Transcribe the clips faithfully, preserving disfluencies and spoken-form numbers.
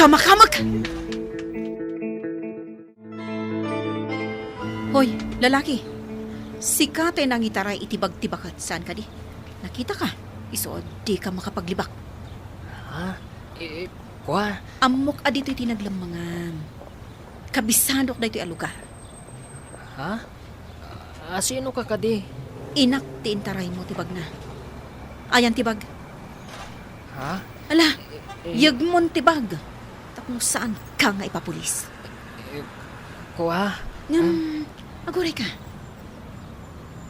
Kamakamek! Hoy, lalaki. Sika ti nangitaray iti bagtibaket, saan kadi? Nakita ka? Isu, di ka makapaglibak. Ha? Eh, kua? Ammok a ditoy ti naglemmangan. Kabisadok daytoy a lugar. Ha? A, sino ka kadi? Inak ti intaraymo ti bagna. Ayan ti bag. Ha? Ala, Eh, yegmon ti bag. Tapno saan ka nga ipapulis. Eh, kua? Ngem, aguray ka.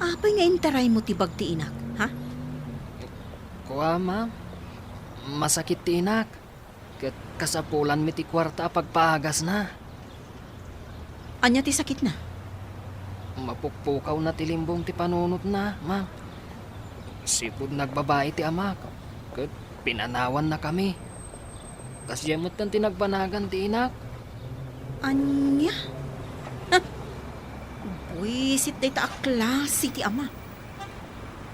Apay nga intaraymo ti bag ti inak, ha? Wa, ma'am. Masakit ti inak. Ket kasapulanmi ti kuarta a pagpaagasna. Ania ti sakitna? Mapukpukawna ti limbong ti panunotna, ma'am. Sipud nagbabai ti amak, ket pinanawannakami. Kasdiay metten ti nagbanagan ti inak. Ania? Ah, buisit dayta a klase ti ama.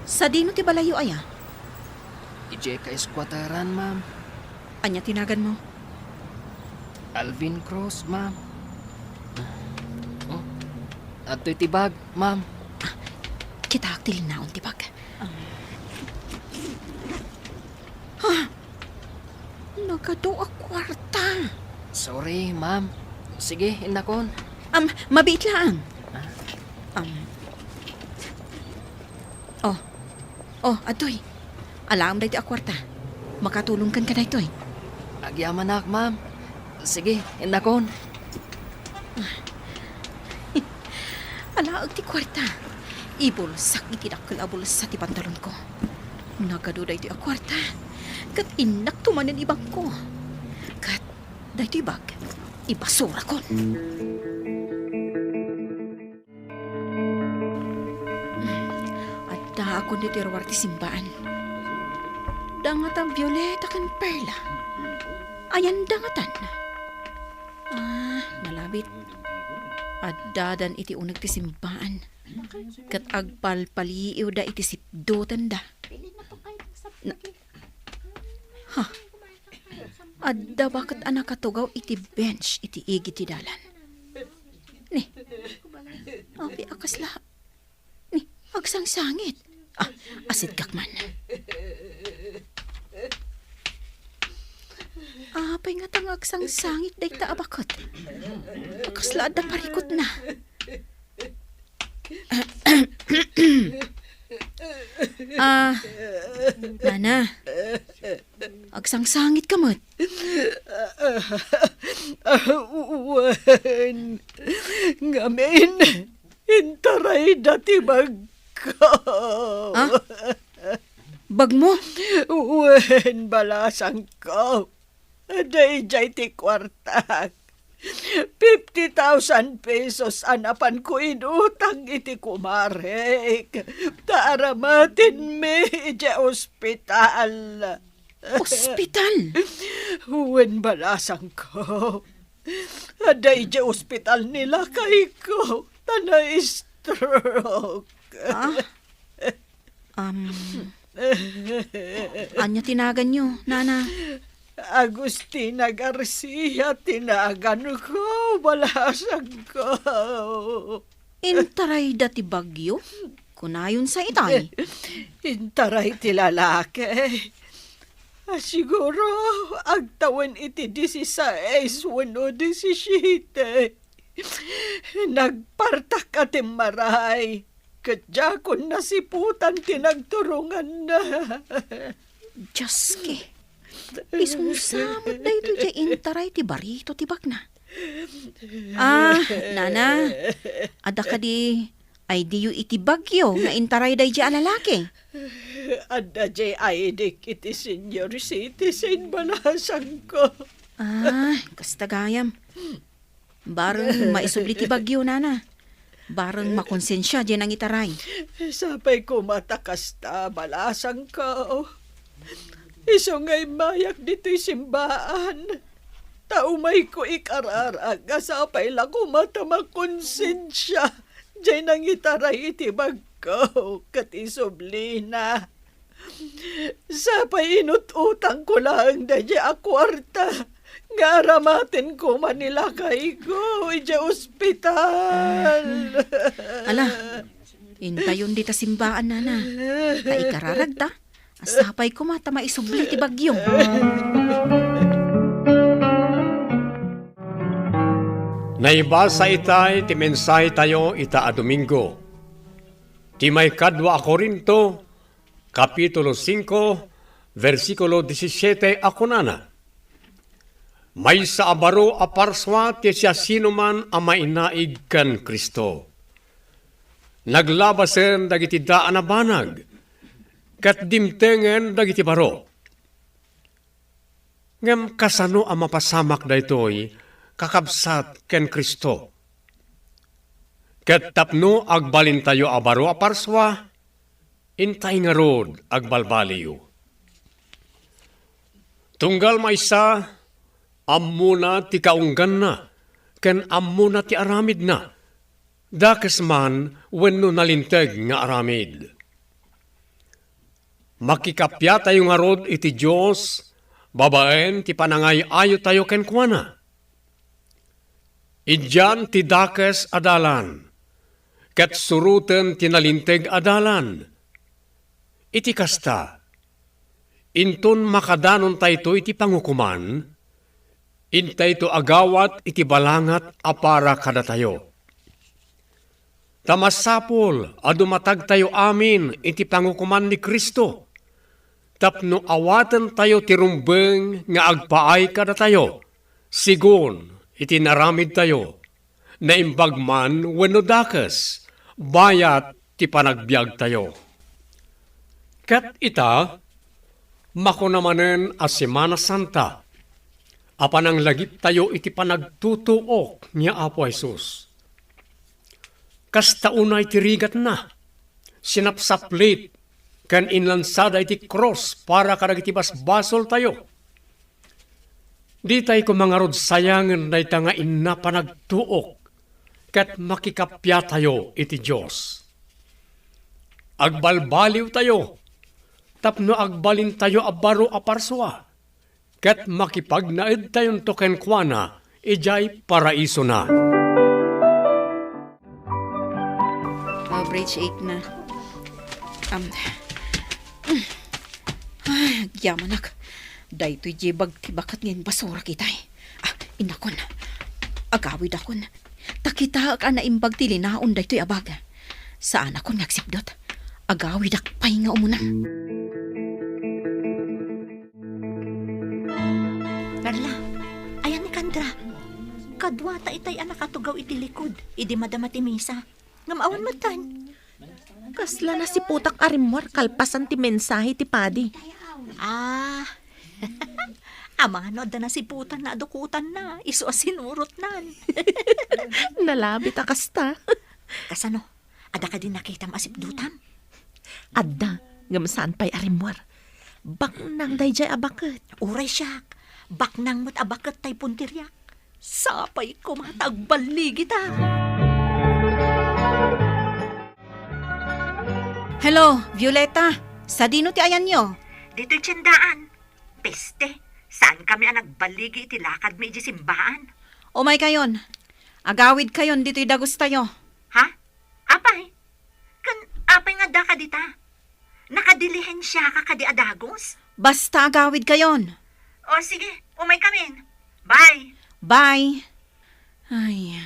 Sadino ti balayyo aya? Idiay ka-squatteran, ma'am. Ania ti naganmo? Alvin Cruz, ma'am. Oh, adtoy ti bag, ma'am. Ah, kitaak ti linnaon ti bag. Ah. Ha? Nagadu a kuarta. Sorry, ma'am. Sige, innakon. Am, mabiit laang. Ah. Am. Oh. Oh, adtoy. Alaem daytoy a kuarta. Makatulongkan ka daytoy. Agyamanak, ma'am. Sige, innakon. Alaek ti kuarta. Ibulsak iti dakkel a bulsa ti pantalonko. Nagadu daytoy a kuarta. Ket innakto manen ibagko. Ket daytoy bag, ibasurakon. Addaakon ditoy ruar ti simbaan. Dangatan Violeta ken Perla. Ayan dangatan. Ah, nalabit. Addadan iti uneg ti simbaan. Ket agpalpaliiwda iti sipdutenda. Na, ha? Adda baket a nakatugaw iti bench iti igid ti dalan. Ni, apay a kasla, ni, agsangsangit. Ah, asidgak man. Apay ngata nga agsangsangit dayta a baket? Kasla adda parikutna. Ah, nana. Agsangsangit ka met. Wen. Ngamin, intarayda ti bagko. Ah? Bagmo? Wen, balasangko. Daydiay ti kuartak. Fifty thousand pesos a napanko inutang iti kumarek. Ta aramatenmi idiay ospital. Ospital? Wen, balasangko. Adda idiay ospital ni lakayko. Ta na-stroke. Ah? Am, ania ti naganyo, nana? Agustina Garcia ti naganko, balasangko. Intarayda ti bagyo? Kunayon sa itay. Intaray ti lalaki. Ah, siguro, agtawen iti disisais wenno disisiete. Nagpartak a timmaray, ket diakon nasiputan ti nagturonganna. Dioski, isu sa met daytoy diay intaray ti barito ti bagna. Ah, nana, adda kadi I D-yo iti bagyo nga intaray daydiay a lalaki? Adda diay I D-k iti senior citizen, balasangko. Ah, kasta gayam. Bareng maisubli ti bagyo, nana. Bareng makonsensia diay nangitaray. Sapay koma ta kasta, balasangko. Isu nga immayak ditoy simbaan. Ta umayko ikararag a sapay la koma ta makonsensia diay nangitaray iti bagko ket isublina. Sapay inut-utangko laeng daydiay a kuarta nga aramaten koma ni lakayko idiay ospital. Ala, intayon dita simbaan, nana. Ta ikararagta, sapay koma ta maisubli ti bagyo. Naibasa itay ti mensahetayo ita a Domingo. Ti maikadua a Corinto, Kapitulo singko, bersikulo disisiete a kunana, "Maysa a baro a parsua ti siasinoman a mainaig ken Cristo. Naglabasen dagiti daan a banag, ket dimtengen dagiti baro. Ngem kasano a mapasamak daytoy, kakabsat, ken Cristo? Ket tapno agbalintayo a baro a parsua, intay ngarud agbalbaliw. Tunggal maysa, ammona ti kaungganna, ken ammona ti aramidna, dakes man wenno nalinteg nga aramid. Makikapiatayo ngarud iti Dios babaen ti panangay-ayotayo kenkuana. Idian ti dakes a dalan, ket suroten ti nalinteg a dalan. Iti kasta, inton makadanontayto iti pangukoman, intayto agawat iti balangat a para kadatayo. Ta masapul a dumatagtayo amin iti pangukoman ni Cristo, tapno awatentayo ti rumbeng nga agpaay kadatayo, sigun iti naramidtayo, naimbag man wenno dakes, bayat ti panagbiagtayo. Ket ita, makuna manen a Semana Santa, a pananglagiptayo iti panagtutuok ni Apo Jesus. Kasta unay ti rigatna, sinapsaplit, ken inlansada iti krus para kadagiti basbasoltayo. Ditay koma ngarud sayangen dayta nga inna panagtuok ket makikapiatayo iti Dios. Agbalbaliwtayo tapno agbalintayo a baro a parsua ket makipagnaedtayonto kenkuana idiay paraisona. Oh, bridge eight na. Um, ay, agyamanak. Daytoy diay bag ti baket nga inbasurak itay. Ah, innakon. Agawidakon. Ta kitaek a naimbag ti linaon daytoy a bag. Saanakon nga agsipdut. Agawidak pay nga umuna. Carla, ayan ni Candra. Kaduata itay a nakatugaw iti likud idi madama ti misa. Ngem awan metten. Kasla nasiputak a rimmuar kalpasan ti mensahe ti padi. Ah. Amano adda nasiputanna a dukotanna, isu a sinurotnan. Nalabit a kasta. Kasano? Adda kadi nakitam a sipdutam? Adda, ngem saan pay a rimmuar. Baknang daydiay a baket. Uray siak, baknang met a baket tay punteriak. Sapay koma ta agballigita. Hello, Violeta. Sadino ti ayanyo? Ditoy tiendaan. Peste, saankami a nagballigi iti lakadmi idiay simbaan. Umaykayon. Agawidkayon ditoy dagustayo. Ha? Apay? Ken apay nga addaka dita? Nakadilihensiaka kadi a dagus? Basta agawidkayon. O, sige, umaykamin. Bye. Bye. Ay,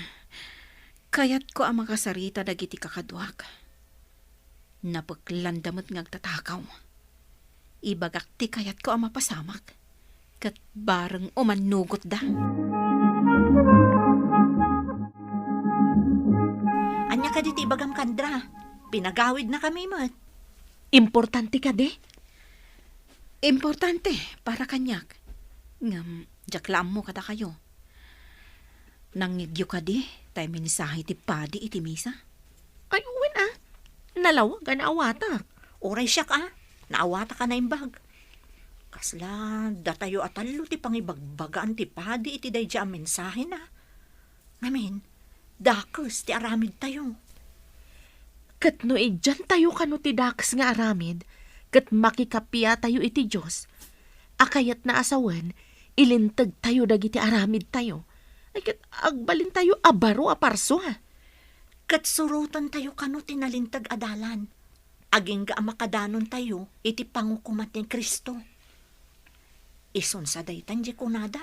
kayatko a makasarita dagiti kakaduak. Napeklanda met nga agtatakaw. Ibagak ti kayatko a mapasamak, ket bareng umannugotda. Ania kadi ti ibagam, Candra? Pinagawidnakami met. Importante kadi? Importante para kaniak. Ngem, diak la ammo kadakayo. Nangngegyo kadi tay mensahe ti padi iti misa? Ay, wen a. Nalawag a naawatak. Uray siak a. Naawatak a naimbag. Kasla datayo a tallo ti pangibagbagaan ti padi iti daydiay a mensahena. Ngamin, dakes ti aramidtayo. Ket no idiantayo kano ti dakes nga aramid, ket makikapiatayo iti Dios, a kayatna a sawen, ilintegtayo dagiti aramidtayo. Ay, ket agbalintayo a baro a parsua. Ket surotantayo kano ti nalinteg a dalan, agingga a makadanontayo iti pangukoman ni Cristo. Isun sa daytan ti kunada,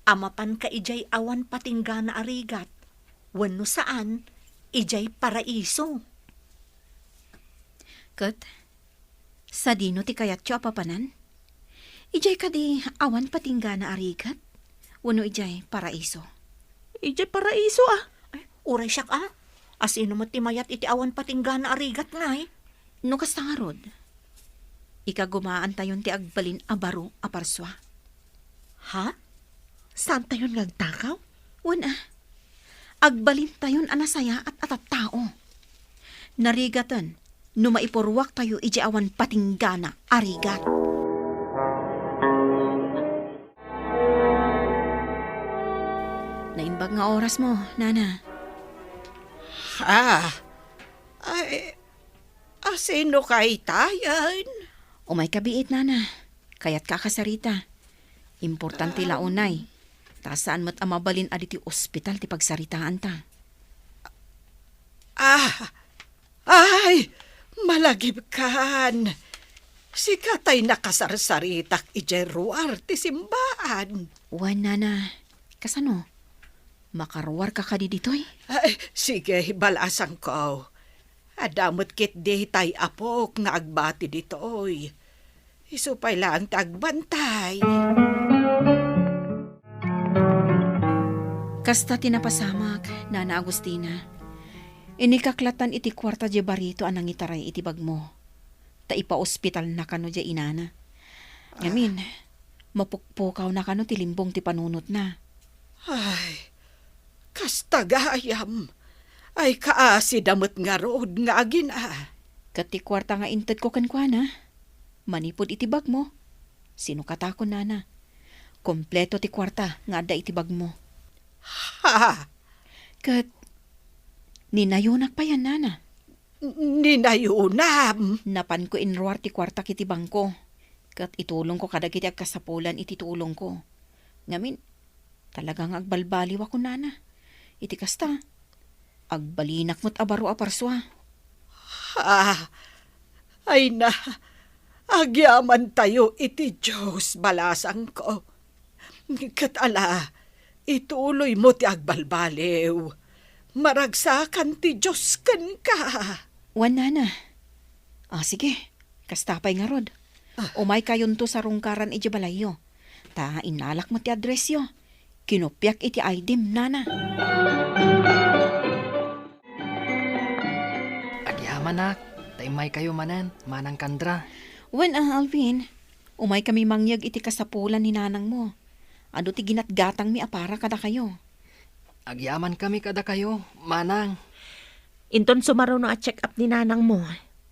a mapanka idiay awan patinggana a rigat, wenno saan, idiay paraiso. Ket, sadino ti kayatyo a papanan? Idiay kadi awan patinggana a rigat, wenno idiay paraiso? Idiay paraiso, a. Ay, uray siak, a. Asino met ti mayat iti awan patinggana a rigat, ngay? No kasta ngarud, Ikagumaantayon ti agbalin a baro a parsua. Ha? Saantayon nga agtakaw? Wen a, agbalintayon a nasayaat a tattao. Narigaten no maipurruaktayo idiay awan patinggana a rigat. Naimbag nga orasmo, Nana. Ah, ay, asino kay tayen? Umayka biit, Nana. Kayatka a kasarita. Importante la unay. Ta saan met a mabalin a ditoy ospital ti pagsaritaanta. Ah, ay, malagipkan. Sika tay nakasarsaritak idiay ruar ti simbaan. Wen, Nana. Kasano? Makaruarka kadi ditoy? Ay, sige, balasangko. Adda met ketdi tay apok nga agbati ditoy. Isu pay laeng ti agbantay. Kasta ti napasamak, Nana Agustina. Inikak lattan iti kuarta diay barito a nangitaray iti bagmo. Ta ipaospitalna kano diay inana. Ngamin, mapukpukawna kano ti limbong ti panunotna. Ay, kasta gayam. Ay, kaasida met ngarud nga agina. Ket ti kuarta nga intedko kenkuana, manipud iti bagmo, sinukatakon, Nana. Kompleto ti kuarta nga adda iti bagmo. Ha? Ket ninayonak payen, Nana. Ninayonam? Napanko inruar ti kuartak iti bangko, ket itulongko kadagiti agkasapulan iti tulongko. Ngamin, talaga nga agbalbaliw a kunana. Iti kasta, agbalinak met a baro a parsua. Ah, ay na, agyamantayo iti Dios, balasangko. Ket ala, ituloymo ti agbalbaliw. Maragsakan ti Dios kenka. Wen, Nana. Ah, sige. Kasta pay ngarud. Ah. Umaykayonto sarungkaran idiay balayyo. Ta innalak met ti addressyo. Kinopiak iti I D-m, Nana. Agyamanak, ta immaykayo manen, Manang Candra. Wen a, Alvin, umaykami mangyeg iti kasapulan ni nanangmo. Adu ti ginatgatangmi a para kadakayo. Agyamankami kadakayo, Manang. Inton sumaruno a check-up ni nanangmo,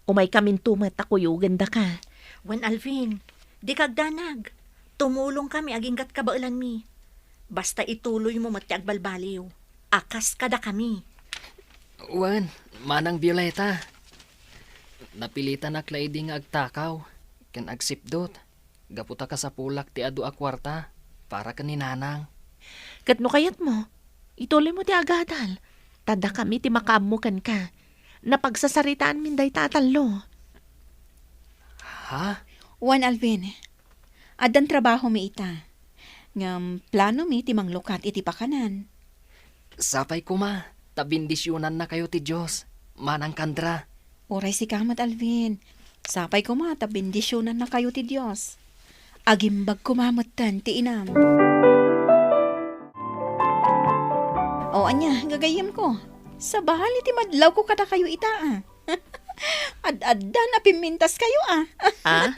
umaykaminto met a kuyogendaka. Wen Alvin, dika agdanag. Tumulongkami aginggat kabaelanmi. Basta ituloymo met ti agbalbaliw a kas kadakami. Wen, Manang Violeta, napilitanak la idi nga agtakaw ken agsipdut gapu ta kasapulak ti adu a kuarta para ken ni Nanang. Ket no kayatmo, ituloymo ti agadal, ta dakami ti makaammo kenka. Napagsasaritaanmin dayta a tallo. Ha? Wen, Alvin, addan trabahomi ita. Ngem planomi ti manglukat iti pakanan. Sapay koma ta bendisionannakayo ti Dios, Manang Candra. Uray sika met, Alvin. Sapay koma ta bendisionannakayo ti Dios. Agimbag koma metten ti inam. O, ania, gagayyemko? Sabali ti madlawko kadakayo ita, a. Ad-addan a pimmintaskayo, a. Ah?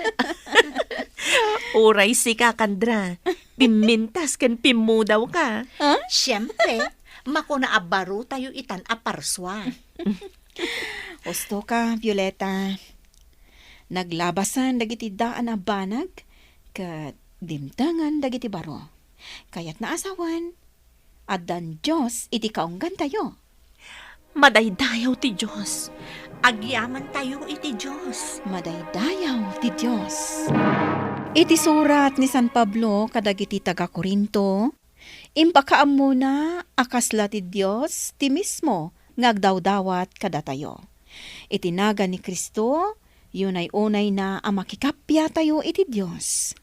Uray sika, Candra. Pimmintas ken pimmudawka. Ah? Siempre, makuna a barotayo itan a parsua. Husto ka, Violeta. Naglabasan dagiti daan a banag ket dimtengen dagiti baro. Kayatna a sawen, addan Dios iti kaunggantayo. Madaydayaw ti Dios. Agyamantayo iti Dios. Madaydayaw ti Dios. Iti surat ni San Pablo kadagiti taga-Corinto, impakaammona a kasla ti Dios ti mismo nga agdawdawat kadatayo. Iti nagan ni Cristo, unay-unayna a makikappiatayo iti Dios.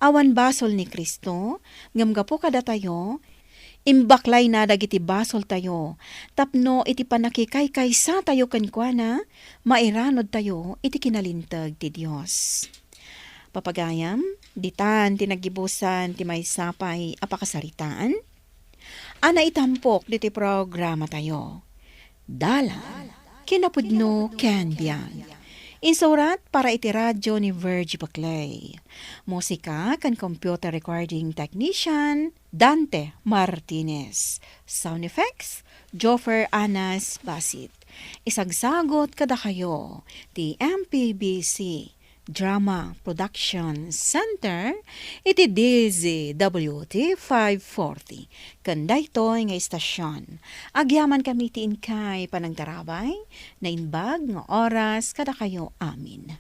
Awan basol ni Cristo, ngem gapu kadatayo, imbaklayna dagiti basoltayo, tapno iti pannakikaysatayo kenkuana, mairanudtayo iti kinalinteg ti Dios. Papagayam, ditan ti naggibusan ti maysa pay a pakasaritaan a naitampok ditoy programatayo. Dalan, kinapudno ken biag. Insurat para iti radyo ni Virgie Baclay. Musika ken computer recording technician, Dante Martinez. Sound effects, Joffer Anas Basit. Isagsagot kadakayo ti M P B C Drama Production Center iti D Z W T five forty. Ken daytoy nga istasyon, agyaman kami ti inkay panangtarabay, naimbag nga oras kadakayo amin.